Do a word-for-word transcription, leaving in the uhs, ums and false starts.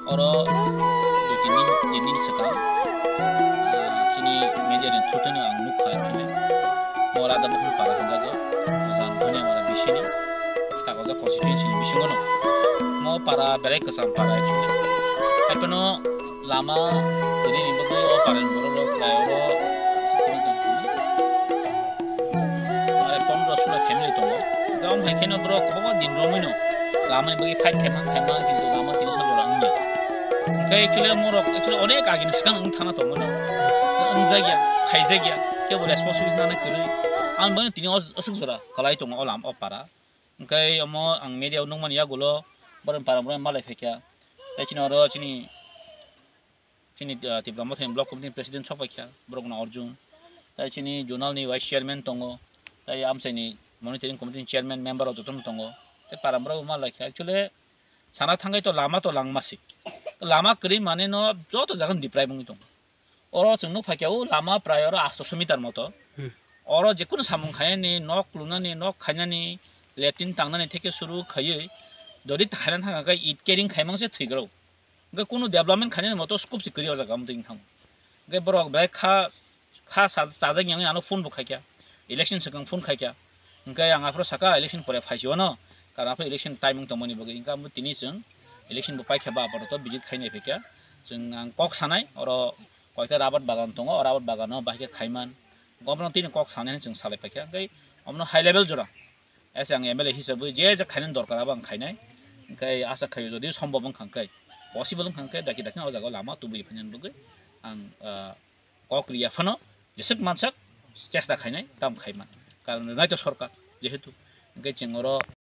Oro dui tin din, tin din swkang, ah, chini media ni through-no ang nukha, actually. Mo Radha Mohan Para hwnjago, Jan Dhani Amara bisini, Takoja constituency ni bisingo no. Mo para belai kwcham para, actually. Haiphano lama kwrwini bagwi o para ni borok rok khlai oro Are pondro sola family tongo. Gam hai kheno borok kwbangma din romwi no lama ni bagwi fight khaimang khaimang, kintu lama tini sal jora wngya. Hwnkhe actually morok actually onek agini swkang wng thangna tongmani. Wngjakya, khaijakya, kebo responsibility nana kwrwi. Ang bono tini o aswk jora kwlai tongo o lama o para. Hwnkhe omo ang media o nukmani yagulo borok para borok malai phaikha. Tei chini oro chini Chini, ah, Tipra Mothani Block Committee ni President sok paikha, borok no Arjun. Tai chini Zonal ni Vice Chairman tongo, tai amchai ni Monitoring Committee ni Chairman member rok joto no tongo. Tai para borok ma laikha. Actually, sana thangwi to lama to langma se. Lama kwrwi mane no joto jaga ni diprai bangwi tongo. Oro chwng nuk phaikha o lama prai oro astoso meter moto. Hmm. Oro jekunu samung khainani, nok lunani, nok khainani, latrine tangnani theke suru khaiwi, dori thaina thangkha khe it carrying khaimang se thwigrao. Hwnkhe kunu development khainani moto scope se kwrwi o jaga, amtwi wngthang. Hwnkhe borok belai kha, kha sa-, chajak yang ano phone bo khaikha, election swkang phone khaikha. Hwnkhe ang aphuru saka election pore phaisio no, karon aphuru election time wng tongmani bagwi. Hwnkhe amo tini chwng election bo paikha ba apatot visit khainai phaikha. Chwng ang kok sanai, oro koita rabar bagan tongo, o rabar bagano bahai khe khaiman. Gomno tini kok sanai hwnwi chwng salai phaikha. Hwnkhe omono high level jora. Ese ang M L A hisabwi je je khainani dorkar abo ang khainai. Hwnkhe asa khaio jodi sombhob wngkha hwnkhe, possible wngkha hwnkhe daki daki o jaga o lama tubui phainani bagwi ang, ah, kok riya phano jeswk mansak chesta khainai, tamo khaiman. Karon rwnai to sorkar jehetu. Hwnkhe chwng oro